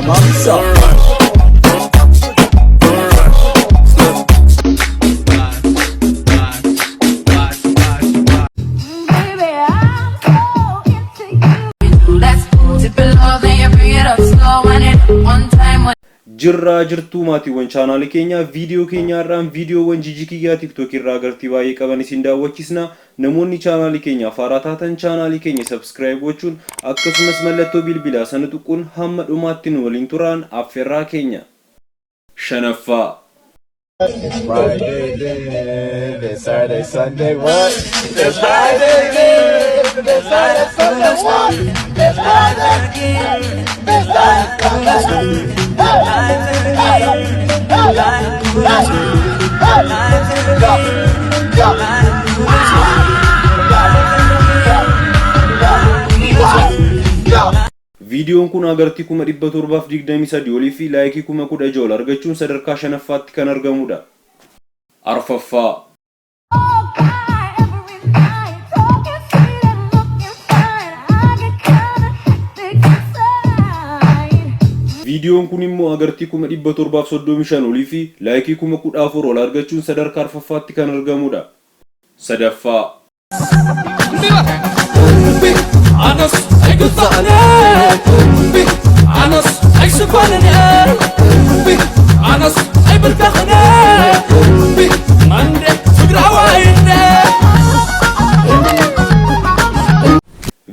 Baby, I'm so into you. Let's dip it low, then you bring it up slow. Wind it up one time. When Jirraa jirtuu maatiiwwan chaanaalii keenyaa viidiyoo keenya har'aan viidiyoowwan Jiji Kiyyaa TikTok irraa agartii baay'ee qaban isin daawwachiisna. Namoonni chaanaalii keenyaaf haaraa taatan chaanaalii keenya subscribe gochuun akkasumas mallattoo bilbilaa sana tuquun hamma dhumaatti nu waliin turaan affeerraa keenya. Shanaffaa. It's Friday then, it's Saturday, Sunday, what? It's Friday then, it's Saturday, Sunday, what? It's Friday, it's Saturday, Sunday, hey, hey, hey, hey, go, go, ah, go, go. Viidiyoon kun agartii 723,000 olii fi laayikii 16,000 ol argachuun sadarkaa shanaffaatti kan argamudha. Arfaffaa. Oh God, every night, talking sweet and looking fine. I get kinda hectic inside. Viidiyoon kun immoo agartii 735,000 olii fi laayikii 14,000 ol argachuun sadarkaa arfaffaatti kan argamudha. Sadaffaa.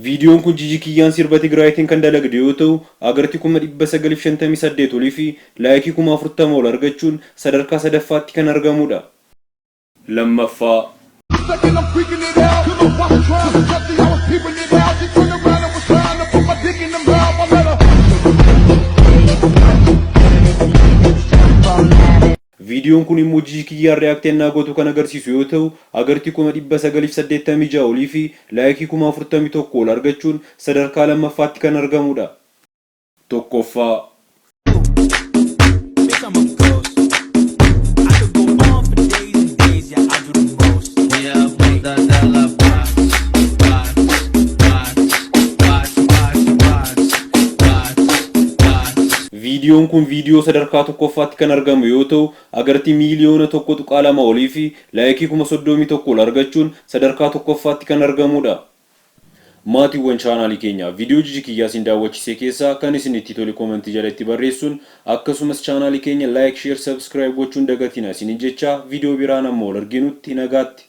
Viidiyoon kun Jiji Kiyyaan sirba Tigraayitiin kan dalagde yoo ta'u, agartii 958,000 olii fi laayikii 40,000 ol argachuun sadarkaa sadaffaatti kan argamudha. Lammaffaa. Second, I'm freaking it out. Cause I was peeping it out. She turned around and was trying to put my dick in the mouth. I let her. Viidiyoon kun immoo Jiji Kiyyaan react ennaa gootu kan agarsiisu yoo ta'u, agartii 986,000 olii fi laayikii 41,000 ol argachuun sadarkaa lammaffaatti kan argamudha. Tokkoffaa. Bitch, I'm a ghost. I could go on for days and days, yeah, I do the most. Yeah, la box, box, box, box, box, box, box, box. Viidiyoon kun viidiyoo sadarkaa tokkoffaatti kan argamu yoo ta'u, agartii 1.2 miiliyoona olii fi laayikii 31,000 ol argachuun sadarkaa tokkoffaatti kan argamudha. Maatiiwwan chaanaalii keenyaa viidiyoo Jiji Kiyyaa isin daawwachisee keessaa kan isin itti tole koomentii jalatti barreessuun akkasumas chaanaalii keenya like, share, subscribe gochuun dagatina isinin jechaa viidiyoo biraan amma wal arginutti nagaatti.